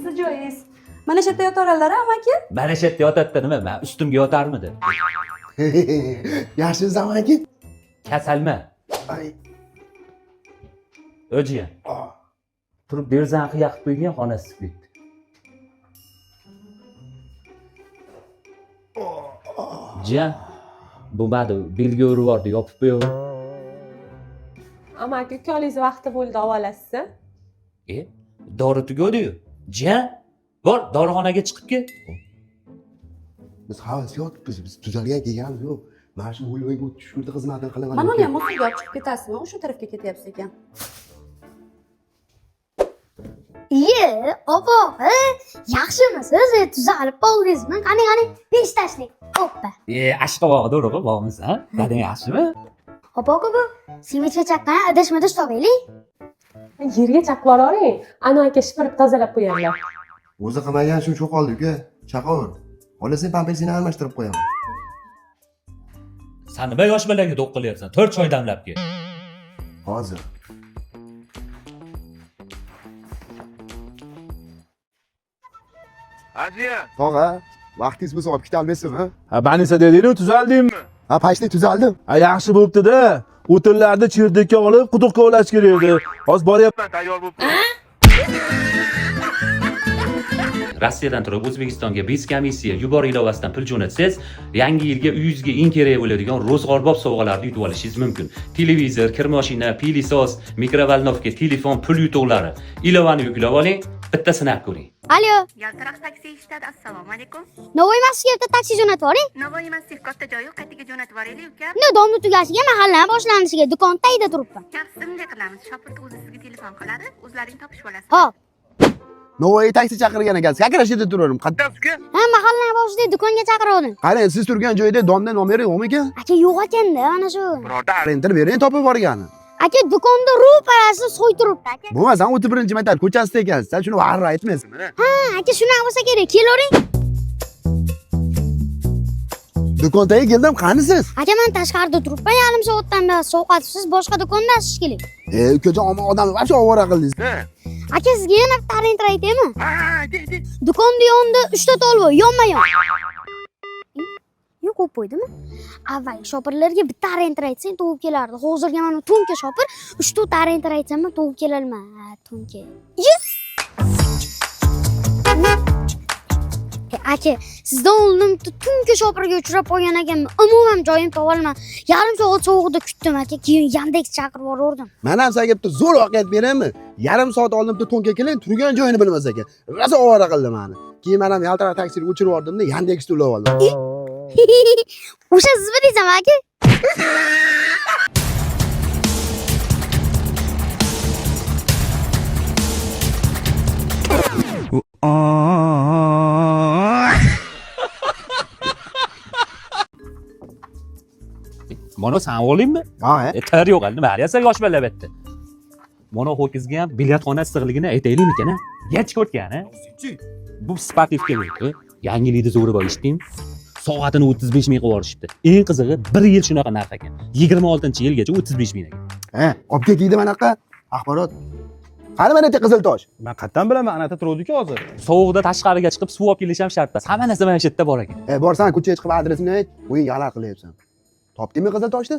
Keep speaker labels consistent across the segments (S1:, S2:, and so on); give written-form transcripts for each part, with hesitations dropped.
S1: Sizni joyingiz. Mana shu yerda yotaveradilar, amaki.
S2: Mana shu yerda yotadida nima? Man ustimga yotarmidi?
S3: Yaxshimisiz, amaki?
S2: Kasalma.
S3: Ay.
S2: O'jiya. Turib derazani qilib qo'ygan, xona isib ketdi. Jiyan, bo'lmadi, belga urib yubordi, yopib qo'yaver.
S4: Amaki, ukolingiz vaqti bo'ldi, olasiz.
S2: E, dori tugadi-yu. Jiyan, bor, dorixonaga chiqib kel.
S3: Biz havas yotibmiz, biz tuzalgan kelganimiz yo'q. Mana shu o'lmaga tushkurdi xizmatini qilaman.
S1: Mana uni ham o'ziga olib chiqib ketasizmi? O'sha tarafga ketyapsiz ekan.
S5: Iye, opa, yaxshimisiz? Tuzalib qoldingizmi? Qani, qani, besh tashlik. Oppa.
S2: E, ashqovoqda urug'i bormisan? Dadang yaxshimi?
S5: Opa, bu semichka chaqqan idish-midish topaylik.
S4: Yerga chaqib yuboring. Ana aka shipirib tozalab qo'yadilar.
S3: O'zi qilmagan shu cho'qoldi uka. Chaqaver. Xohlasang pampersini almashtirib qo'yaman.
S2: San nima yosh bolaga do'q qilyapsan? 4 choy damlab kel.
S3: Hozir.
S6: Aziya.
S3: Tog'a, vaqtingiz bo'lsa olib ketolmaysizmi?
S6: Ha, banisa dedingmi, tuzaldingmi?
S3: Ha, pashta tuzaldim.
S6: Ha, yaxshi bo'pti-da. O'tinlarni chirdikka olib, quduqqa ulash kerak edi. Hozir boryapman, tayyor bo'lib.
S2: Rossiyadan turib O'zbekistonga bez komissiya yubor ilovasidan pul jo'natsangiz, yangi yilga uyingizga eng kerak bo'ladigan ro'zg'orbob sovg'alarni yutib olishingiz mumkin. Televizor, kir mashina, pilisos, mikrovolnovka, telefon, pul yutuqlari. Ilovani yuklab oling, bitta sinab ko'ring.
S5: Alo,
S7: Yaltiroq taksi eshitadi. Assalomu alaykum.
S5: Navoiy masjidga bitta taksi jo'natib yuboring.
S7: Navoiy massiv katta joyi qayerga jo'natib yuboraylik uka?
S5: Unda domni tugashiga, mahallani boshlanishiga do'kon tagida turibman.
S7: Yaxshi, bunday qilamiz. Shopir o'zi sizga telefon qiladi, o'zlaring topishib olasizlar.
S5: Hop.
S3: Navoiy taksi chaqirgan ekansiz. Как раз yerda turarim. Qayerda uka?
S5: Ha, mahallani boshida do'konga chaqiruvdim.
S3: Qarang, siz turgan joyda domda nomeri yo'qmi ekan?
S5: Aka, yo'q ekanda, ana shu.
S3: Birorta orientir bering topib borgani.
S5: Aka, do'konda ro'parasi so'y turibdi aka.
S3: Bo'lmasam 31-metr ko'chasida ekansiz. San shuni varra aytmaysizmi?
S5: Ha, aka, shunaqa bo'lsa kerak. Kelavering.
S3: Do'kon tagiga keldim, qanisiz?
S5: Aka, men tashqarida turibman yarim soatdan beri sovqatibsiz, boshqa do'kondasiz shekilli.
S3: E, ukajon, omma odamni вообще ovora qildingiz.
S5: Aka, sizga yana bitta orientir aytaymi? Do'konni yonida 3 ta tol bor, yonma-yon. Yo'q, qo'yib qo'ydimi? Avval shopirlarga bitta orientir aytsang to'g'ri kelardi. Hozirgi mana to'nka shopir 3-4 ta orientir aytsam ham to'g'ri kelolma. Ha, to'nka. Yes! Aka, sizdan oldin bitta to'nka shopirga uchrab qolgan ekanman. Umuman joyim topolman. Yarim soat sovuqda kutdim aka, keyin Yandex chaqirib yubordim.
S3: Men ham senga bitta zo'r voqea aytib beraymi? Yarim soat oldin bitta to'nka kelin turgan joyini bilmas ekan. Rosa ovora qildi meni. Keyin men ham yaltiroq taksini o'chirib yubordimda, Yandexni ulab oldim.
S5: O'sha sizmi desam aka?
S2: Mana san o'g'lingmi?
S3: Ha,
S2: E, tir yo'q, nima qilyapsan yosh bola bu yerda? Mana ho'kizga ham bilyardxona issiqligini aytaylikmikan, a? Gach ko'rgan, a? Bu sportivka bo'ldi. Yangilikni zo'ri bor, eshitdingmi? Soatini 35 ming qilib yuborishibdi. Eng qizig'i, bir yil shunaqa narx ekan. 26-yilgacha 35 ming ekan.
S3: Ha, olib ketdi manaqa axborot. Qani mana yerda qizil tosh.
S6: Men qayerdan bilaman, ana yerda turuvdi-ku hozir.
S2: Sovuqda tashqariga chiqib suv olib kelish ham shart emas. Hamma narsa mana shu yerda bor ekan.
S3: E, borsan ko'chaga chiqib adresini ayt, o'yinga g'alati qilyapsan. Topdingmi qizil toshni?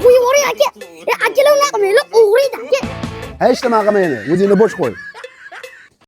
S5: Qo'yib yuboring aka. Akalar unaqa qilmanglar, o'g'riydi aka.
S3: Hech nima qilmaydi. O'zingni bo'sh qo'y.